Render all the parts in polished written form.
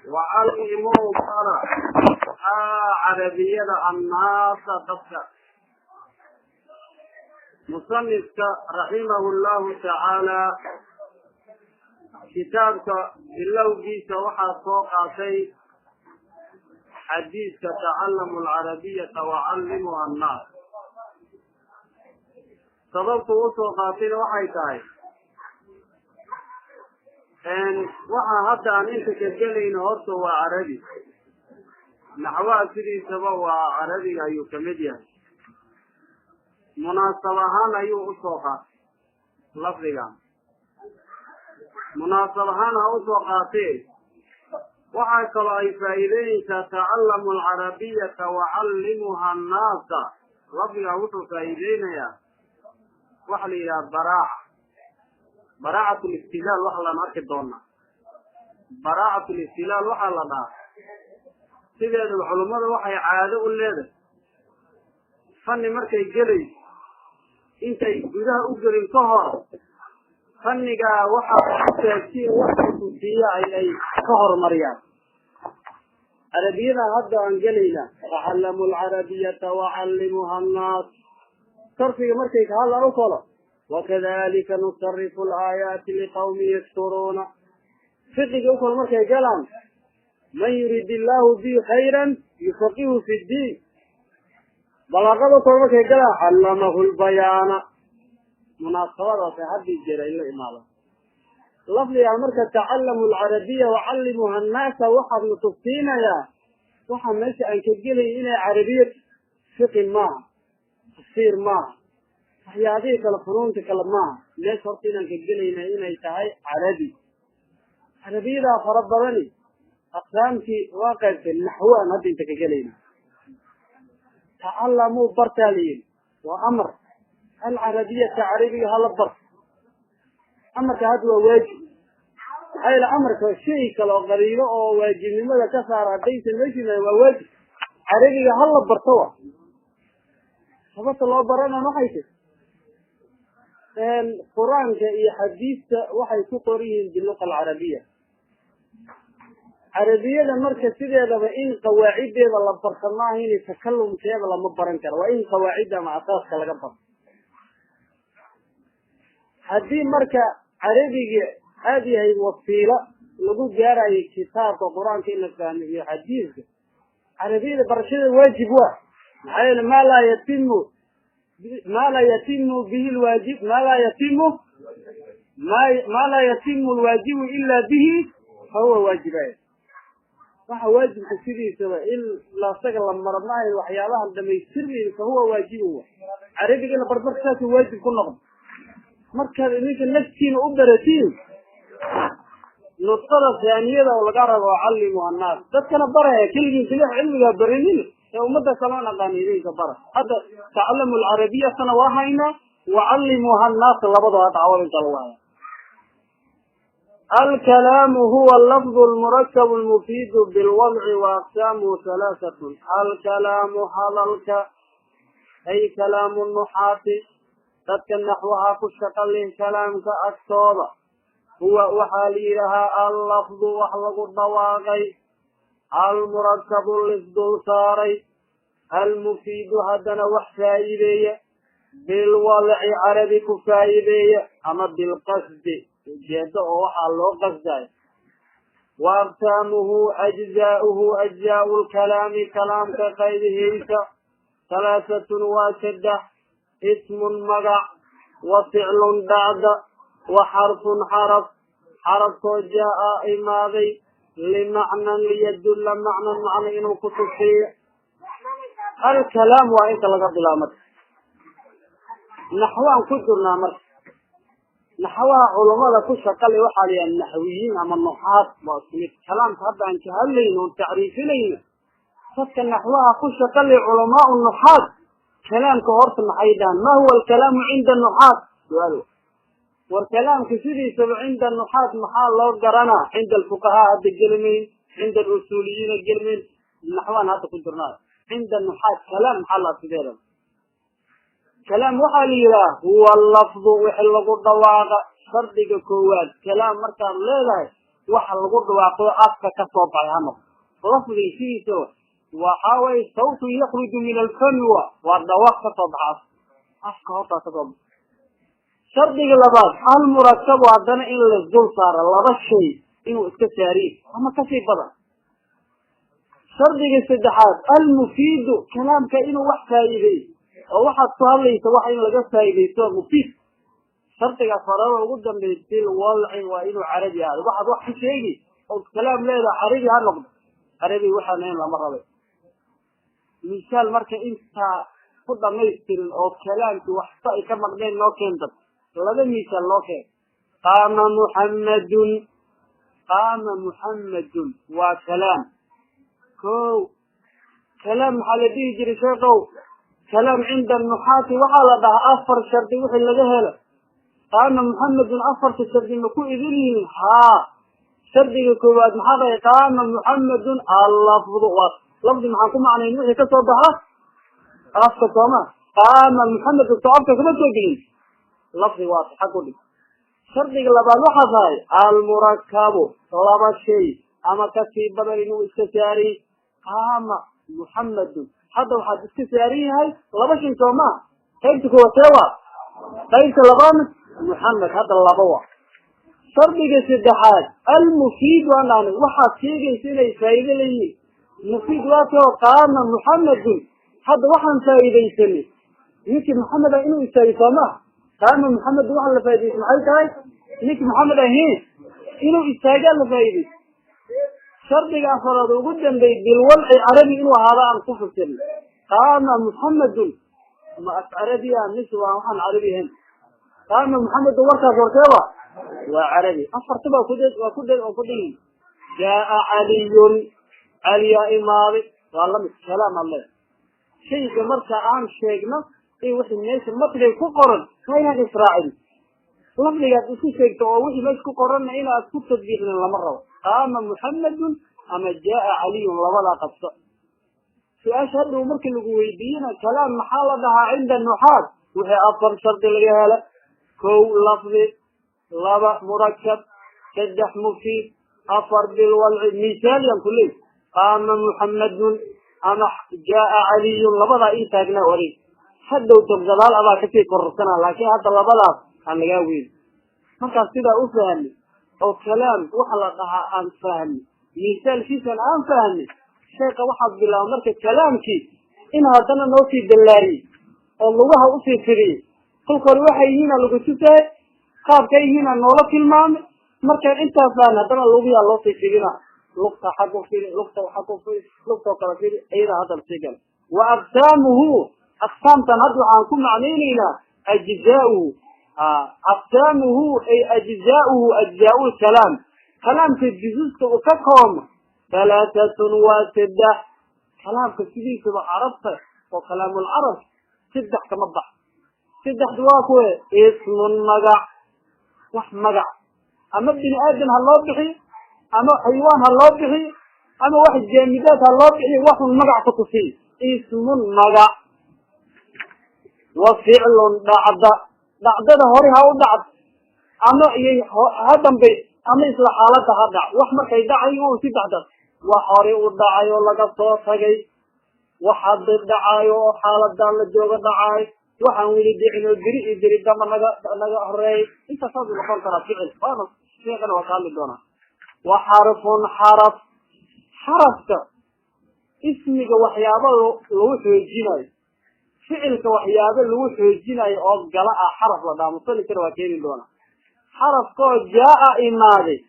Wacallimuu, bara, haa, carabiyada, annaasa, dadka. Musanifka raximahu llahu tacaala kitaabka bilowgiisa waxaa soo qaatay xadiiska "Tacallamu alcarabiyata wacallimuha annaas". Sababtu usoo qaatayna waxay tahay, waxa hadda aan inta ka gelayno horta waa carabi. Naxwaha sidiisaba waa carabiga ayuu kamid yahay. Munaasab ahaan ayuu usoo qaatay lafdigan. Munaasab ahaan ha usoo qaatee, waxaa kaloo ay faa'iideynaysaa "Tacallamu alcarabiyata wacallimuha annaasa". Lafdigan wuxuu faa'iideynayaa waxa la yidhaha baraaca, baraacat listilaal. Waxa laan arki doonaa baraacat listilaal waxaa la dhahaa. Sideedaba culummada waxay caado u leedahay, fanni markay gelayso, intay gudaha u gelin ka hor, fannigaa waxa kusaabsiin wax kutusiiya ayay ka horumariyaan. Carabiyada hadda aan gelayna, "Tacallamu alcarabiyata wacallimuha annaas". Sarfiga markay ka hadlaan u kalo, "Wakadalika nusarifu alaayaati liqawmin yashkuruuna". Fiqiga u kalo markay galaan, "Man yurid illahu bihi khayran yufaqihu fi ddiin". Balaaqada u kalo markay galaan, "Callamahu lbayaana". Munaasabadaas haddii jeer ay la imaadaan lafdigaa. Marka "Tacallamu alcarabiya wacallimuha annaasa" waxaad na tufsiinayaa waxa meesha aan ka gelay inay carabiya. Fiqi maaha, tafsiir maaha, waxyaabihii kale, funuunta kale maaha. Meesha horta inaan ka gelayna inay tahay carabi. Carabiyadaa fara badani, aqsaamtii waa qaybtay. Naxwo aan hadda inta ka gelayna. "Tacalamuu", bartaa la yidhi, waa amar. "Alcarabiyata", carabiga hala barto. Amarka hadda waa waajib. Maxaa yeele, amarka shay kale oo qariibo oo waajibnimada ka saara haddaysan meesha imaan, waa waajib carabiga hala barto. Wa sababta loo barana waxay tahy, Qur-aanka iyo xadiista waxay ku qoran yihiin biluqa alcarabiya. Carabiyada marka sideedaba in qawaaciddeeda la barta maaha, in takalumkeeda lama baran karo. Waa in qawaacidda ama asaaska laga barto. Haddii marka carabiga aada yahay wasiilo lagu gaarayo kitaabka Qur-aanka in la fahmo iyo xadiiska, carabiyada barashada waajib wa. Maxaa yeele, ma laa yatimu bihi lwaajib, ma laa yatimu ma laa yatimu alwaajibu ila bihi fahuwa waajibay. Waxa waajibka sidiisaba in lasaga la maro maahayn, waxyaabahan dhamaystirmayn, fahuwa waajibun. Wa carabiga in la bar marka saasuu waajib ku noqdo. Markaad idinka naftiina u baratiin nudqada haaniyada oo laga rabo, "Callimu annaas", dadkana baraya. Keligin keliya cilmigaa barinin ee ummadda kaloo aqaani idinka bara. Hadda "Tacalamu alcarabiyatana" waa haynaa, "Wacallimuha annaasa", labadoo hadda cawad inta lagu haya. Alkalaamu huwa lafd lmurakab lmufiidu bilwadci wa aqsaamuhu halaahatun. Alkalaamu, hadalka, ay kalaamu nuxaati, dadka naxwaha ku shaqa leh kalaamka agtooda, huwa waxaa la yidhahaa allafdu, wax lagu dhawaaqay, almurakabu, lisdul saaray, almufiidu, haddana wax faa'iideeya, bilwadci, carabi ku faa'iideeya, ama bilqasdi, ujeedo oo waxaa loo qasdayo. Wa aqsaamuhu, ajzaauhu, ajzaau lkalaami, kalaamka qaybihiisa, halaasatun, waa saddex: ismun, magac, wa ficlun, dhacda, wa xarfun, xaraf. Xarafkoo jaa, imaaday, limacnan, liyadulla macnan, macna inuu ku tusiyo. Alkalaam waa inta laga bilaabo. Marka naxwaan ku jirnaa. Marka naxwaha culamada ku shaqale waxaa la yidhaha naxwiyiin ama nuxaad, waa isku mid. Kalaamka hadda aan ka hadlayno oon tacriifinayno, dadka naxwaha ku shaqale, culamaau nuxaad, kalaamka horta maxay dhahan? Ma huwa alkalaamu cinda nuxaad? Suaal. War kalaamka sidiisaba cinda nuxaad maxaa loo garanaa? Cinda alfuqahaa hadda gelimayn, cinda alusuuliyiina gelimayn, naxwaan hadda ku jirnaa. Cinda nuxaad kalaam maxaa la sideeda? Kalaam waxaa la yidhaha huwa lafdu, wixi lagu dhawaaqa. Shardiga koowaad, kalaam markaad leedahay Waxa lagu dhawaaqo afka ka soo baxay ha noqdo. Lafdiga sidiisa waxa way sawtu yakhruju min alfami, waa dhawaaq ka soo baxa afka horta ka soo baxa. Shardiga labaad, almurakabu, haddana in la dul saaro laba shay inuu iska saariyo ama kasii badan. Shardiga saddexaad, almufiidu, kalaamka inuu wax faa'iideeyo, oo waxaad ku hadlaysa wax in laga faa'iidaysto, mufiid. Shardiga afaraad ugu dambeeya, bilwalci, waa inuu carabi ahaado. Waxaad wax ku sheegi oo kalaam leedaha carabi ha noqdo, carabi waxaan ahayn lama rabay. Misaal marka intaa ku dhamaystirin oo kalaamki waxba ay ka maqneen noo keenta, laba misaal noo keen. Qaama Muxammadun, qaama Muxammadun waa kalaam. Ko kalaam maxaa la dhihi jiray, sheekow? Kalaam cinda nuxaati waxaa la dhahaa afar shardi wixii laga helo. Qaama Muxamedun afarta shardi ma ku idin yihiin? Haa. Shardiga koowaad maxaa dhahay? Qaama Muxamedun, allafdu waa lafdi. Maxaan ku macnayn? Wixii kasoo baxa afka, sooma? Qaama Muxamedun soo afka kama soo gelin, lafdi waa xag u dhig. Shardiga labaad waxaa tahay almurakabu, laba shay ama kasii badan inuu iska saariy. Qaama Muxamedun hadda waxaad iska saaran yahay laba shay, soo maa? Qaybta koowaad see waa, qaybta labaadna Muxamed, hadda laba wa. Shardiga saddexaad, almufiid, waan dhahnay waxaad sheegaysa inay faa'iido leeyihiin. Mufiid waa kao qaama Muxamedun, hadda waxaan faa'iidaysanay ninkii Maxamed ah inuu istaagay, soo maa? Qaama Muxamedun waxa la faa'idaystay maxay tahay? Ninkii Maxamed ahi inuu istaagaa la faa'iidaysta. Shardiga afaraad ugu dambeeyay, bilwalci, carabi inuu ahaado aan ku fasirnay. Qaama Muxamedun ma af carabiya mise waa waxaan carabi ahayn? Qaama Muxamedun warkaas warkee wa? Waa carabi. Afarta baa kudhe waa ku dhe waa ku dhihi. Jaaa Caliyun, Caliyaa imaaday, waa lamid kalaam alle. Shayga marka aan sheegno in wixii meesha matniga ku qoran waa inaan israacin. Lafdigaad isu sheegto oo wixii meesha ku qoranna inaad ku tadbiiqin lama rabo. Qaama Muxamedun ama jaaa Caliyun, labadaa qabso. Su-aasha hadhow marka lagu weydiiyena, kalaam maxaa la dhahaa cinda nuxaad? Wixii afar shardi laga hela: kow lafdi, laba murakab, saddex mufiid, afar bilwalci. Misaaliyan kuley, qaama Muxamedun ama jaaa Caliyun, labadaa ii taagnaa orig. Hadhow tob gadaal abaa kasii kororsana, laakiin hadda labadaas aan lagaa weyn. Markaas sidaa u fahmi oo kalaam waxa la dhahaa aan fahmi, misaalkiisan aan fahmi. Sheeka waxaad bilaaba marka kalaamkii in haddana noo sii dallaariyey oo lugaha usii fidiyey. Kolka hore waxay yihiina lagu tusaay, qaabka yihiina noola tilmaamay. Markaan intaas fahmi, haddana lugiyaa loo sii fidina, lugta xag u fidi, lugta xag u fidi, lugtoo kala fidi, iyada haddana sii gala. Wa aqsaamuhu, aqsaamtan hadda waxaan ku macnaynaynaa ajzaauhu. Aqsaamuhu ay ajzaauhu, ajzaau lkalaam, kalaamka juzuska uu ka koomo, halaatatun, waa saddex. Kalaamka sidiisaba carabta oo kalaamulcarab saddex kama bax. Saddexda waa kuwe: ismun, magac, wax magac ama bini aadam ha loo bixiyo ama xaywaan ha loo bixiyo ama wax jaamidaad ha loo bixiyo, waxun magac ku tusiy, ismun magac. Wa ficlun, dhacda, dhacdada hore ha u dhacdo ama iyo ha dambay ama isla xaalada ha dhac. Wax markay dhacay o saddexdaas: wax hore u dhacay oo laga soo tagay, wax hadda dhacaayo oo xaaladan la joogo dhacaayo, waxaan weli dhicin oo beri iyo beri damba naga horeeyay. Intaas saasuu noqon karaa ficil, waana sheekana waa ka hadli doonaa. Wa xarfun, xaraf. Xarafka ismiga waxyaaba lagu xoojinayo, ficilka waxyaaba lagu xoojinayo oo gala ah xaraf la dhaha, musalikana waa keeni doonaa. Xarafkaoo jaa-a imaaday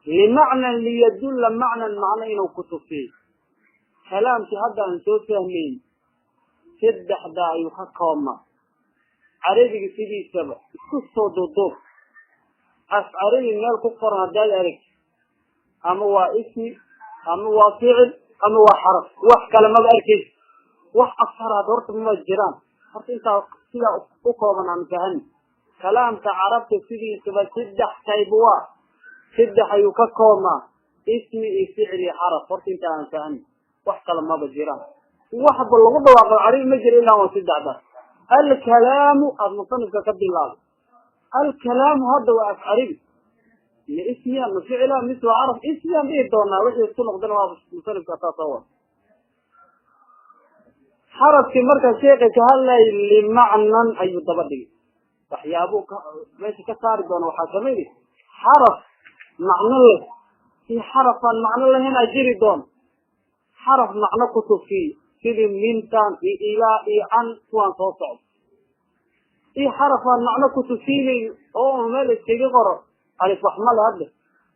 limacnan, liyadulla macnan, macno inuu ku tusiyo. Kalaamkii hadda aan soo fahmayn saddexdaa ayuu ka koobnaa. Carabiga sidiisaba isku soo duuduub, af carabi meel ku qoran haddaad aragti, ama waa ismi ama waa ficil ama waa xaraf, wax kale maba arkeysa. Wax afaraad horta mama jiraan. Horta intaa sidaa u kooban aan fahmi. Kalaamka carabta sidiisaba saddex qayb waa, saddex ayuu ka koobnaa: ismi iyo ficil iyo xaraf. Horta inta aan fahmi, wax kale maba jiraan. Waxba lagu dhawaaqo carabi ma jiro ilaa waa saddexdaas. Alkalaamu aada musanifka ka bilaabay, alkalaamu hadda waa af carabi. Ma ismiya, ma ficila, mise waa xaraf? Ismiyaan dhihi doonaa. Wixii isku noqdana waa musanifka saas oo xarafkii. Marka sheeka ka hadlay limacnan ayuu daba dhigay. Waxyaabuu ka meesha ka saari doona waxaa kamid xaraf macno leh iyo xaraf aan macno lahayn aa jiri doon. Xaraf macno kutufiy sidii mintan iyo ilaa iyo can, kuwaan soo socdo, iyo xaraf aan macno kutusiinayn oo un meel iskaga qoro. Alif wax male hadda,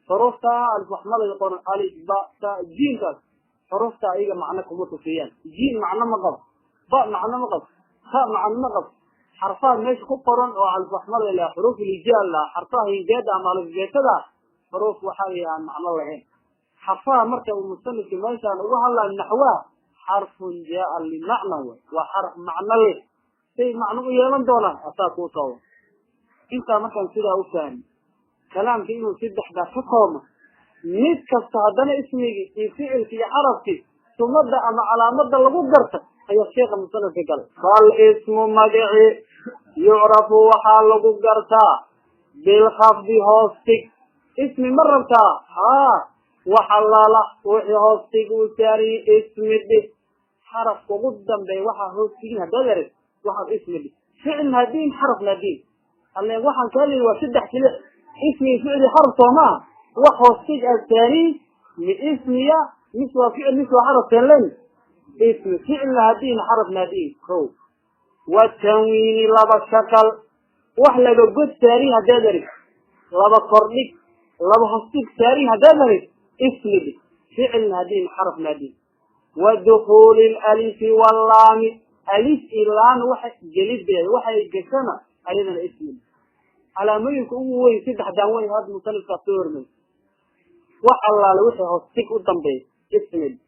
xuruufta alif wax male qoran, alif, ba, ta, jiinkaas, xuruufta ayaga macno kuma tusiyaan. Jiin macno ma qabo, ba macno ma qabo, ta macno ma qabo. Xarfaha meesha ku qoran oo alif wax male la, xuruuf lijaal la, xarfaha hinjeeda ama alifbeetada, xuruuf waxa aan macno lahayn. Xarfaha marka uu musanifka meeshaan uga hadlayo naxwaha, xarfun jaa limacna way, waa xaraf macno leh. Say macno u yeelan doonaan asaa kuu sooba. Intaa markaan sidaa u fahmi, kalaamka inuu saddexdaa ka koobno, mid kasta haddana ismigii iyo ficilki iyo xarafkii sumada ama calaamada lagu garta ayaa sheeka musanifka galay. Fal ismu magaci yucrafu waxaa lagu gartaa bilkhafdi, hoostig. Ismi ma rabtaa? Haa, wax allaala wixii hoostig uu saariyi ismi dhih. Xarafka ugu dambeeya waxaa hoostigin haddaad arag, waxaad ismi dhih. Ficilna hadiin, xarafna hadiin alle. Waxaan kaa leeyi waa saddex kili: ismi, ficli, xaraf, soo maa? Wax hoostig aad saariyi mi ismiya, mis waa ficil, mis waa xaraf? Keenlen ismi, ficilna hadiin, xarafna hadiin. Ko watanwiini, laba shaqal, wax laba god saariyin haddaad arag, laba kordhig, laba hoostig saariyin haddaad arag, ismi dhih, ficilna hadiin, xarafna hadiin. Wa dukuuli lalifi wallaami, alif iyo laam waxa gelideeda waxay gashana ayadana ismi. Calaamooyinka ugu weyn saddexdaan weyn hadda musanifkaa soo hormay. Wax allaale wixii hoostig u dambeeya ismi,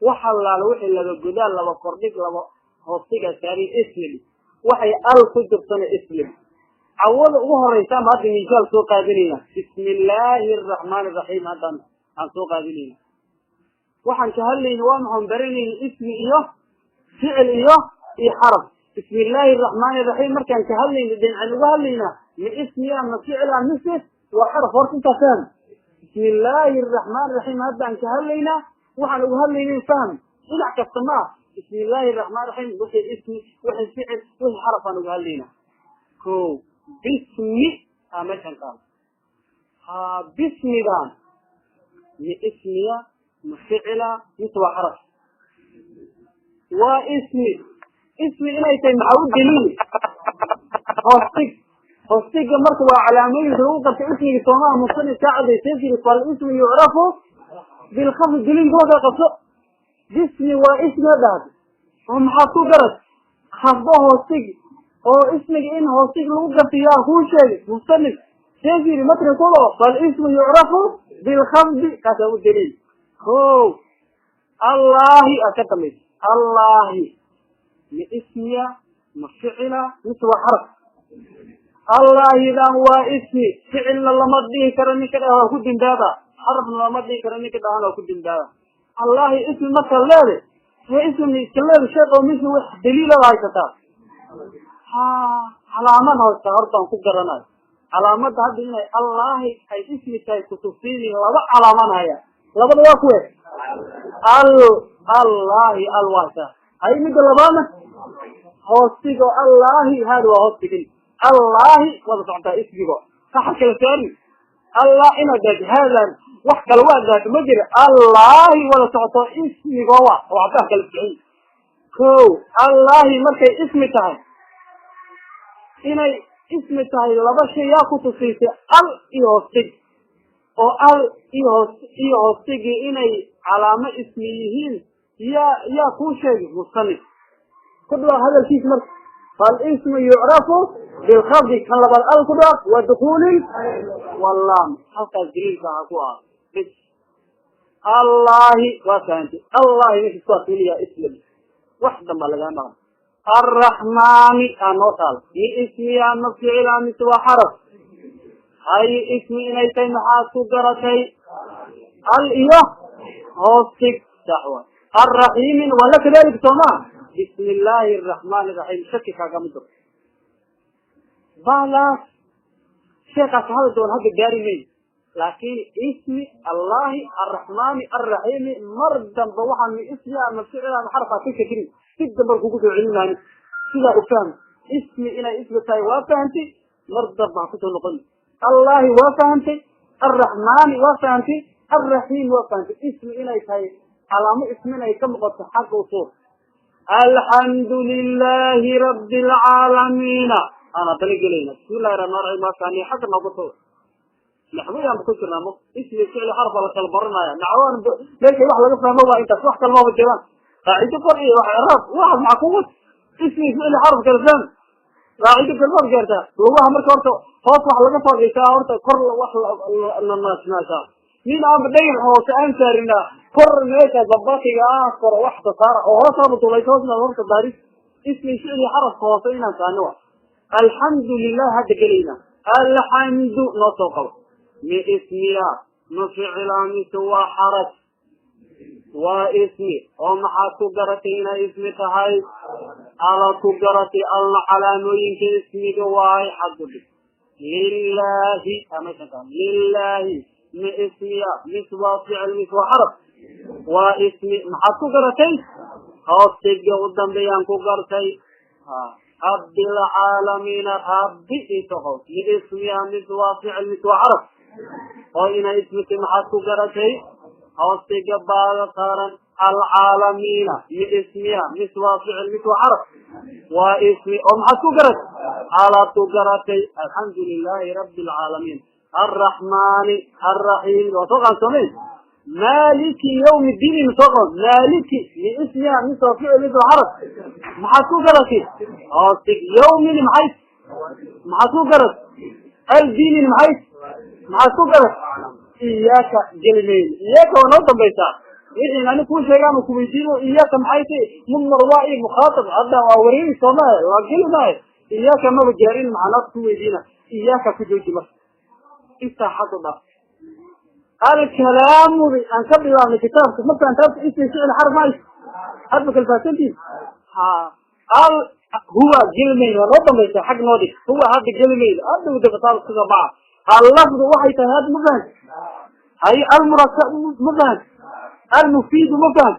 wax allaale wixii laba godaal, laba kordhig, laba hoostiga saariy ismi, waxay al ku jirtana ismi. Cawada ugu horeysa ama hadda misaal soo qaadinayna, bismi illaahi araxmaan iraxiim. Haddaan aan soo qaadinayna, waxaan ka hadlayna waa maxaan baranayna? Ismi iyo ficil iyo xaraf. Bismi illaahi araxmaan iraxiim markaan ka hadlayna, dhinacaan uga hadlaynaa ma ismiya, ma ficila, mise waa xaraf? Horta intaa fahm. Bismi illaahi araxmaan iraxiim haddaan ka hadlaynaa, waxaan uga hadlayna fahm. Dhinac kasta ma ah. Bismi illaahi araxmaan raxiim wixii ismi, wixii ficil, wixii xaraf aan uga hadlaynaa. Ko bismi aa meeshan qaado. Ha, bismigaan ma ismiya, ma ficila, mise waa xaraf? Waa ismi. Ismi inay tahay maxaa u daliili? Hoostig. Hoostiga marka waa calaamooyinka lagu garta ismigi, soomaa? Musanif kaa cadaysay jiri: falismu yucrafu bilkhafdi. Daliilka wakaa qabso. Bismi waa ismi dhahda oo maxaad ku garat? Khafdo, hoostig, oo ismiga in hoostig lagu garta yaa kuu sheegay? Musanif see yiri matni kulo: falismu yucrafu bilkhafdi. Kaasaa u daliil. Ko allahi aad ka dambaysa. Allahi ma ismiya, ma ficila, mise waa xaraf? Allahidan waa ismi. Ficilna lama dhihi karo, ninka dhah waa ku dimbaaba. Xarafna lama dhihi karo, ninka dhahana waa ku dimbaaba. Allahi ismi marka leede, e ismi iska leeda sheek oo mise wax daliilada haysataa? Ha, calaamad haysta hortaan ku garanayo. Calaamada hadda inay allahi ay ismi tahay kutusiini laba calaaman haya. Labada waa kuwe? Al allahi al waasa hay. Midda labaadna hoostigo. Allahi haada waa hoostigin. Allahi wada socotaa ismigo, saxa kala saari. Allah inaad daati haadan wax kale waa daato ma jira. Allahi wada socoto ismigo wa oo waxbaa kala socin. Ko allahi markay ismi tahay, inay ismi tahay laba shay yaa ku tusiisay? Al iyo hoostig. Oo al iyo hoos iyo hoostigii inay calaamo ismi yihiin yaa kuu sheegay? Musanif ku dhawaaq hadalkiis marka: falismu yucrafu bilkhafdi. Kan labaad al ku dhawaaq, wa dukuuli wallam. Halkaas daliilka ha ku ah bis. Allahi waa fahantay. Allahi mesha isku asuliya ismi, wax damba lagaa maqan. Arraxmaani aa noo taal. Mi ismiya, ma ficila, mise waa xaraf? Hay, ismi inay tahay maxaad ku garatay? Al iyo hoostig, sax wa. Arraxiimin wala kadalik, sooma? Bismi illaahi araxmaan iraxiim shaki kaagama jiro. Badaas sheekaas hadal doon hadda gaari mayn. Laakin ismi Allahi Arraxmaani Arraxiimi mar damba waxaan ismi ama ficil ama xarfa ka shakirin, si damba kugu soo celin maayo. Sidaa u fahm. Ismi inay ismi tahay waa fahantay, mar damba ha kusoo noqon. Allahi waa fahantay, Arraxmaani waa fahantay, Arraxiim waa fahantay. Ismi inay tahay, calaamo ismi inay ka noqoto xagga usuul. Alxamdu lilahi rabbi alcaalamiina aan haddana gelayna. Bismillahi raxmaan raxiim waa fahniya, xagga nooga soo naxwiyaan ba ku jirnaa. Mo ismi, ficli, xarfa la kala baranaya. Naxwaan meesha wax laga fahmo waa intaas, wax kale maba jiraan. Qaacido kor iyo wax icraab waxaas maxaa kugu? Ismi, ficli, xarf kala fahm, qaacido kalmaad gaartaa. Lugaha marka horta hoos wax laga fadhiisaa, horta kor wax nanaasnaashaa. Nin aanba dhagax hoose aan saarinaa, kor meesha dabatiga ah kor wax sasaara oo hoos haba tulayso, hoosna horta daaris. Ismi, ficli, xarafka hoose inaan saano wa. Alxamdu lilah hadda gelayna. Alxamdu noo soo qabo. Mi ismiya, ma ficila, mise waa xaraf? Waa ismi. Oo maxaad ku garatay inay ismi tahay? Ala ku garatay. Alna calaamooyinka ismiga waay. Xaggu dhig. Lilahi lilahi mi ismiya, mis waa ficil, mis waa xaraf? Waa ismi. Maxaad ku garatay? Hoostiga u dambeeyaan ku gartay. Rabbi alcaalamiina, rabbi isoqow, mi ismiya, mis waa ficil, mis waa xaraf? Oo inay ismiti maxaad ku garatay? Hoostiga baada saaran. Alcaalamiina mi ismiya, mis waa ficil, mis waa xaraf? Waa ismi. Oo maxaad ku garatay? Alaad ku garatay. Alxamdu lilahi rabbi alcaalamiin Alraxmaani Alraxiim waa soo qaansoomay. Maliki yawm diini ma soo qaban? Maliki mi ismiya, mis waa ficil, mis waa xaraf? Maxaad ku garatay? Hoostig. Yawmini maxay? Maxaad ku garatay? Aldiinin maxay? Maxaad ku garatay? Iyaaka gelimayn. Iyaaka waa noo dambaysaa. Wixii ani kuu sheegaan kuweydiino. Iyaaka maxay ti? Mudmar waa i mukhaatab. Hadda waa wareeri soomaha, waa geli maayo. Iyaaka maba gaarin, macnaad ku weydiina. Iyaaka ku jooji. Marka intaa xagga dhaaf. Alkalaamu aan ka bilaabnay kitaabka markaan taas ismi, ficil, xarf ma hadba kala fahansantiin. Ha, al huwa gelimayn, waa noo dambaysaa. Xag noo dhig. Huwa hadda gelimayn, hadda dabasaal kusoo baxa. Allafdu waxay tahay hadda ma fahan. Hay, almurakab ma fahan, almufiidu ma fahan,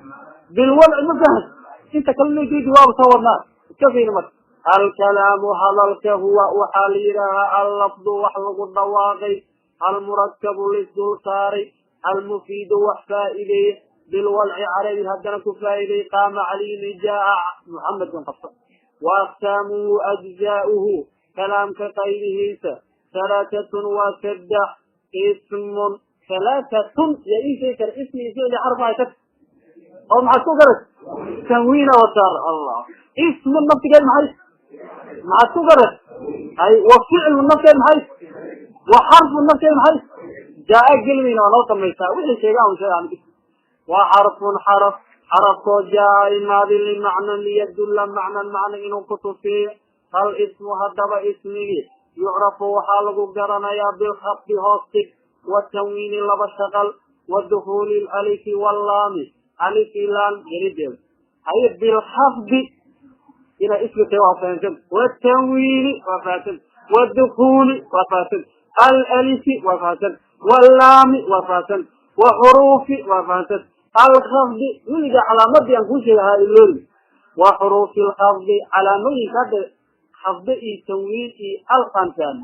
bilwadci ma fahan. Inta kale loo jeedi waaba soo wadnaa. Iska fiiri marka. Alkalaamu hadalka huwa waxaa la yidhaahaa allafdu wax lagu dhawaaqay, almurakabu laisdul saaray, almufiidu wax faa'ideeye, bilwadci carabi haddana ku faa'ideey. Qaama caliyun, jaa Muxamedun qabso. Wa aqsaamuhu ajzaauhu, kalaamka qaybihiisa, halaatatun waa saddex. Ismun halaatatun yaa ii sheegi kara? Ismi, ficli, xarf ay ka oo maxaad ku garat? Tanwiina wasaar. Allah, ismu naftigeed maxay? Maxaad ku garat? Hay, wa ficlu nafteed maxay? Wa xarfu nafteed maxay? Jaa gelmayna, waa noo samaysaa. Wixii sheegaan sheegaan. Wa xarfun xaraf, xarafkoo jaa imaadi limacnan, liyadulla macnan, macna inuu kutusiyo. Fal ismu haddaba ismigi yucrafu waxaa lagu garanayaa bilkhafdi hoostig, watanwiini laba shaqal, wa dukuuli lalifi wallaami, alif ilaan gelideeda. Haye, bilkhafdi ina ismi tahay waa fahamsan, watanwiini waa fahamsan, wadukuuli waa fahamsan, alalifi waa fahamsan, wallaami waa fahamsan, wa xuruufi waa fahamsan. Alkhafdi weliga calaamadii aan kuu sheega ha iloori. Wa xuruufi lkhafdi, calaamooyinka hadda khafde iyo tanwiin iyo al aan fahmi,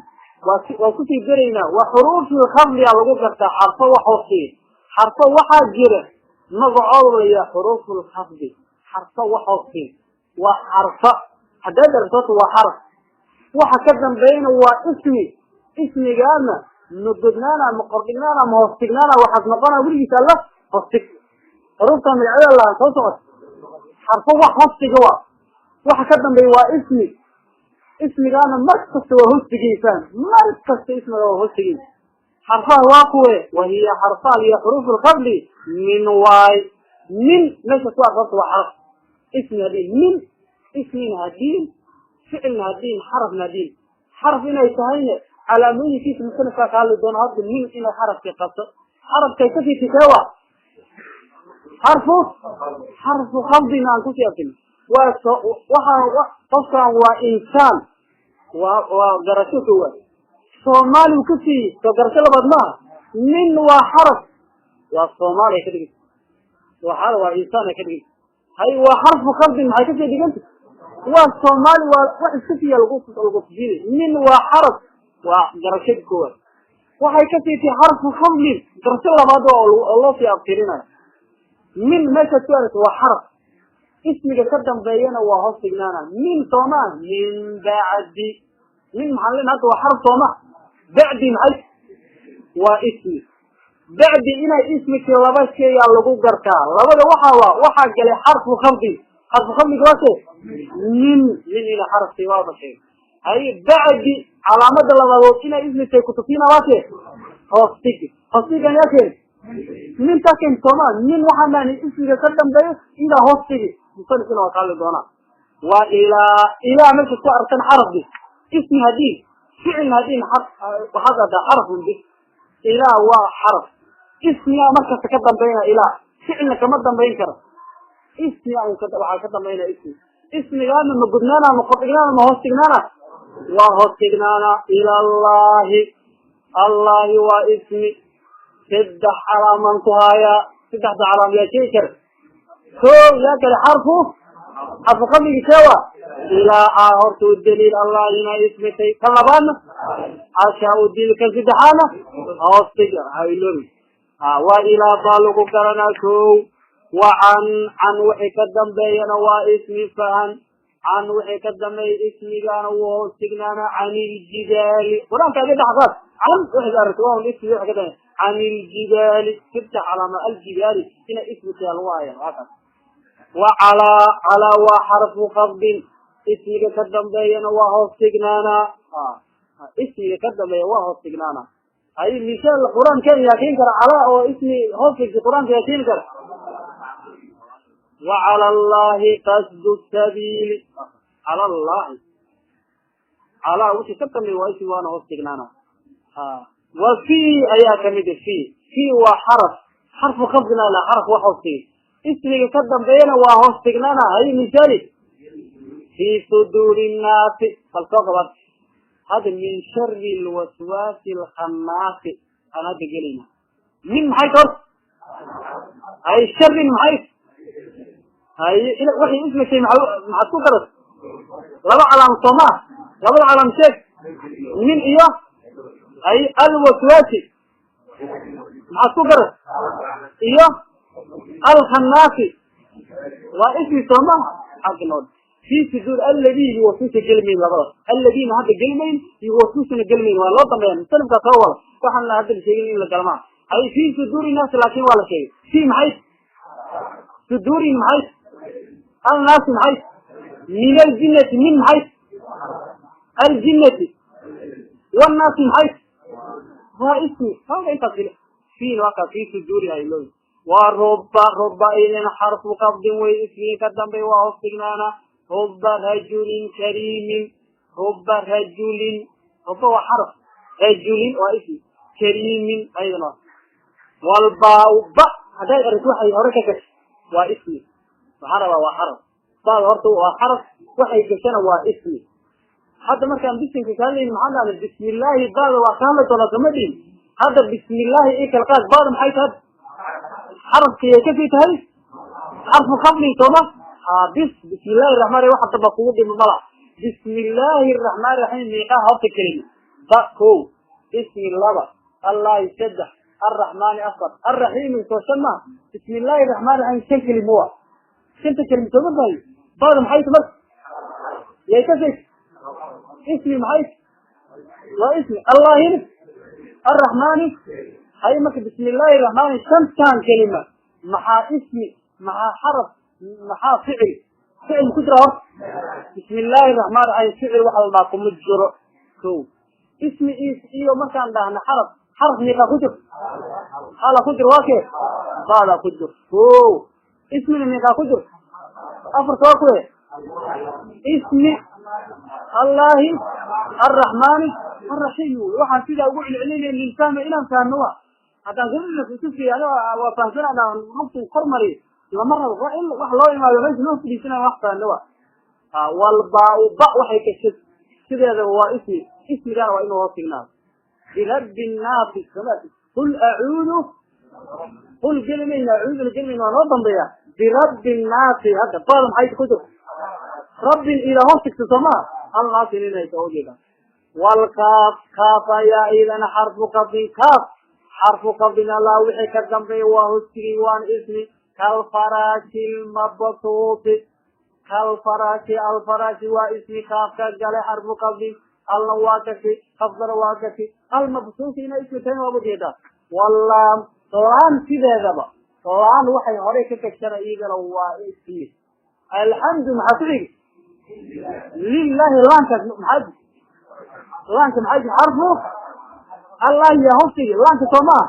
waa kusii daraynaa. Wa xuruufi lkhafdi aa lagu gartaa xarfo wax hooseeya. Xarfo waxaa jira magacooda la xuruufu lkhafdi. Xarfo wax hooseeya waa xarfa. Haddaad aragto waa xaraf, waxa ka dambeeyana waa ismi. Ismigaana ma godnaana, ma kordhignaana, ma hoostignaana? Waxaas noqona weligiis alla hoostig. Xuruufta magacyada laha soo socota xarfo wax hoostiga waa. Waxa ka dambeeya waa ismi. Ismigaana mar kasta waa hoostigiisaan, mar kasta ismiga waa hoostigiisa. Xarfaha waa kuwe? Wahiya xarfaha iyo xuruuf lkhafdi min waay. Min meesha ku arorta waa xaraf. Ismi hadii min, ismina hadiin, ficilna hadiin, xarafna hadiin. Xaraf inay tahayna calaamooyinkiisa musanifkaa ka hadli doono. Hadda min inay xarafkii qabto, xarafkay kasii tikee wa xarfu khafdina aan kusii arkin. Waa waxaa qofkan waa insaan, waa garasho koowaad. Soomaaliu ka siiyey soo garasho labaad maaha. Min waa xaraf, waa Soomaaliya ka dhiganta, waa waa insaan ka dhiganta. Hay, waa xarfu khafdin, maxay kasii dhiganta? Waa Soomaali, waa wax iska siya lagu tusinay. Min waa xaraf, waa garashada koowaad. Waxay kasii tahay xarfu khafdin, garasho labaad oo loo sii abtirinayo. Min meeshaad ku aragto waa xaraf, ismiga ka dambeeyana waa hoos dhignaana. Min sooma, min bacdi min maxaan lena hadda? Waa xaraf sooma. Bacdi maxay? Waa ismi. Bacdi inay ismiki laba sheeyaa lagu gartaa. Labada waxa waa waxaa galay xarfu khafdin. Xarfu khafdiga waa see? Min. Min ina xarafkii waaba sheegay. Hay, bacdi calaamada labadood inay ismi tahay kutusina waa see? Hoos dhigi. Hoos dhigan yaa keen? Min taa keen sooma. Min waxaan dhahnay ismiga ka dambeeyo idaa hoos dhigi. Musanifkuna waa kaali doonaa. Waa ilaa. Ilaa marka ku arkan xaraf bi, ismi hadii, ficil hadii, waxaad adaa xarafun bi. Ilaa waa xaraf, ismiga markasta ka dambeynaya. Ilaa ficilna kama dambayn karo, ismiga un waxaa ka dambeynaya ismi. Ismigaana ma gudnaana, ma kordhignaana, ma hoos dhignaana? Waa hoos dhignaana. Ilallahi, allahi waa ismi. Saddex calaamaan ku haayaa. Saddexda calaam yaa sheegi kara? Ko yaa kale? Xarfu khafdigi sheewa ilaa a horta u daliil allah inay ismitay. Kan labaadna ashaa u daliil, kan saddexaadna hoos dhiga hayloobi. Waa ilaa baa lagu garanaa. Ko wa can. Can wixii ka dambeeyana waa ismi. Fahan, can wixii ka dambeeya ismigaana wuu hoos tignaana. Can iljibaali, qur-aanka aga dhexsaas can waxaad aragto waa un ismi wixii ka dambeeya. Can iljibaali, saddex calaama aljibaali inay ismi tahay lagu haya, waa kaas. Wa calaa. Calaa waa xarfu khafdin, ismiga ka dambeeyana waa hoos tignaana. Ismiga ka dambeeya waa hoos tignaana. Hay, misaal qur-aankan yaa keeni kara? Calaa oo ismi hoos dhigta qur-aanka yaa keeni kara? Wa cala allahi qasdu sabiili. Cala allahi, calaa wixii ka dambeeya waa ismi, waana hoos tignaana. Wa fi ayaa kamid a. Fi, fi waa xaraf, xarfu khafdina la xaraf wax hoos dhigay, ismiga ka dambeeyana waa hoos tignaana. Hay, misaali fi suduuri nnaasi. Bal soo qaban hada, min shari lwaswaasi alkhannaasi aan hadda gelayna. Min maxay ta horta? Hay, sharin maxay? Hay, waxay ismitay maa maxaad ku garat? Laba calaam soo maa? Labada calaam sheeg. Min iyo hay alwaswaasi maxaad ku garat? Iyo alkhannaasi waa ismi soo maha? Xagga nood fi suduur alladii yuwaswisu gelmayn. Labada alladina hadda gelmayn, yuwaswisuna gelmayn, waa loo dambeeya. Musanifkaa soo wada, waxaan la hadda la sheegin in la galmaa. Hay, fi suduuri naasi laakin waa la sheegay. Fi maxay? Suduurin maxay? Alnaasi maxay? Min aljinati. Min maxay? Aljinati wannaasi maxay? Waa ismi. Hawga intaas fili fiin waa kaa fi suduuri haylo. Waa ruba. Ruba idan xarfu khafdin way, ismigi ka dambey waa hoos dhignaana. Ruba rajulin kariimin. Ruba rajulin, ruba waa xarf, rajulin waa ismi, kariimin ayadana walbaa. Ba hadday aragto waxay hore ka gashay waa ismi. Waxaan rabaa waa xaraf. Bada horta waa xaraf, waxay gashana waa ismi. Hadda markaan bisinka ka hadlayni maxaan dhahna? Bismillaahi. Bada waa ka hadli doonaa, kama dhihin. Hadda bismillaahi i kala qaad. Bada maxay tahay? Xarafkiyay kasii tahay xarfu khafdin sooma? Ha, bis bismillahi raxmaan rahiim. Waxa damba kugu dhima mala. Bismillaahi araxmaan raxiim miiqaha horta kelima? Ba ko, ismi laba, allahi saddex, arraxmaani afar, arraxiimi soo shan maha? Bismi illaahi raxmaan raxiim shan kelimo wa. Shanta kelimo sooma bahayo? Bada maxay ta marka? Yay kasii ismi maxay? Waa ismi. Allahina, arraxmaani. Hay, marka bismi illaahi raxmaani shantan kelima maxaa ismi, maxaa xaraf, maxaa ficil? Ficil ku jira horta bismi illaahi raxmaan raxiim? Ficil waxa la dhaha kuma jiro. Ko ismi iyo markaan dhahna xaraf, xaraf miiqaa ku jir? Hala ku jir, waa kee? Baadaa ku jir. Ko ismina miiqaa ku jir? Afarta waa kuwe? Ismi, allahi, arraxmaani, arraxiim. Wy waxaan sidaa ugu celcelinaya lilfahma, inaan fahno wa. Haddaan kutusi waa fahamsana, lugtu kor mariyo lama rabo. Waa in wax loo imaado meesha loo fadhiisana wax fahno wa. Walbaa ba waxay gashay sideedaba waa ismi, ismigana waa inuu hoos signaado. Birabbi nnaasi. Soma Qul acuudu, qul gelimayna, acuuduna gelimayna, waa noo dambeeya. Birabbi nnaasi, hadda bada maxay ku jirta? Rabbin ila hoos tigta, soo maa? Alnaasin inay soo ujeeda. Walkaaf, kaaf ayaa idana xarfu kabdin. Kaaf xarfu kabdin, Allah wixii ka dambeeya waa hostigay, waan ismi. Kalfaraashi lmabsuuti, kalfaraashi, alfaraashi waa ismi, kaafka gale xarfu kabdin, alna waa kashi, kafdana waa kashi, almabsuuti ina ismi tahin waa ujeedaa. Walaam, laan sideedaba, laan waxay horey ka gashana iyagana waa ismi. Alxamdu maxaa ku xigi? Lilahi. Laankaas maxaa, laanka maxaa xarfu? Allah ya hostigi laanka, soo maa?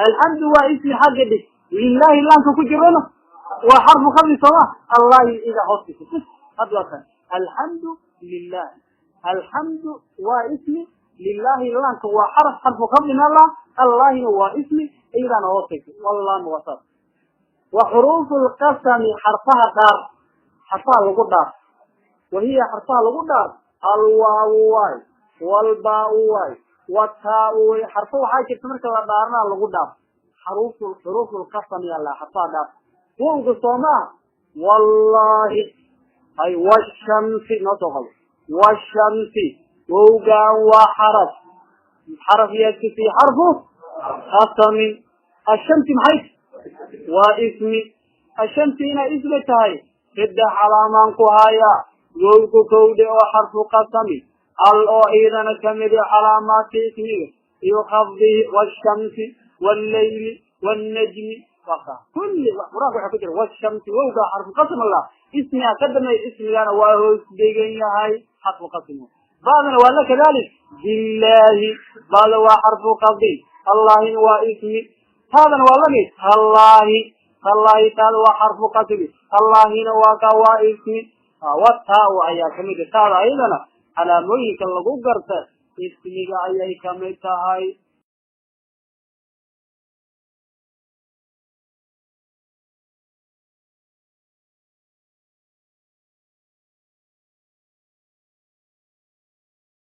Alxamdu waa ismi, xagga dhig. Lilahi laanka ku jirana waa xarfu kabdi, sooma? Allahi ida hostigi had waa kan. Alxamdu lilahi, alxamdu waa ismi, lilahi laanka waa xarf, xarfu kabdin allah, allahina waa ismi, iyadaana hoostigta. Wallam waa saas. Wa xuruufu lqasami, xarfaha dhaar, xarfaha lagu dhaar. Wahiya xarfaha lagu dhaar alwaawu waay, walbaa-u waay, wataa-u way. Xarfo waxaa jirta marka la dhaarana lagu dhaar, xaruf xuruuf lqasami ala xarfaha dhaar. Wowga, soomaa? Wallahi ay washamsi noo soo qabo. Washamsi, wowgaan waa xaraf, xaraf yaskisi xarfu qasamin. Ashamsi maxay? Waa ismi. Ashamsi inay ismi tahay saddex calaamaan ku haya: wowga kowde oo xarfu qasami, al oo iidana kamid calaamaadka ismiga iyo khafdihi, washamsi wallayli wannajmi, waka kulli quraanka waxa ku jira. Washamsi, wowga xarfu qasam allah, ismiga ka dambeeya, ismigana waa hoos degan yahay, xarfu qasam. Baadana waa la kadalik. Billahi, baada waa xarfu qabdi, allahina waa ismi. Taadana waa lamid. Tallahi, tallahi taada waa xarfu qasmi, allahina waa ka waa ismi. Wataa ayaa kamid, taada ayadana calaamooyinka lagu garta ismiga ayay kamid tahay.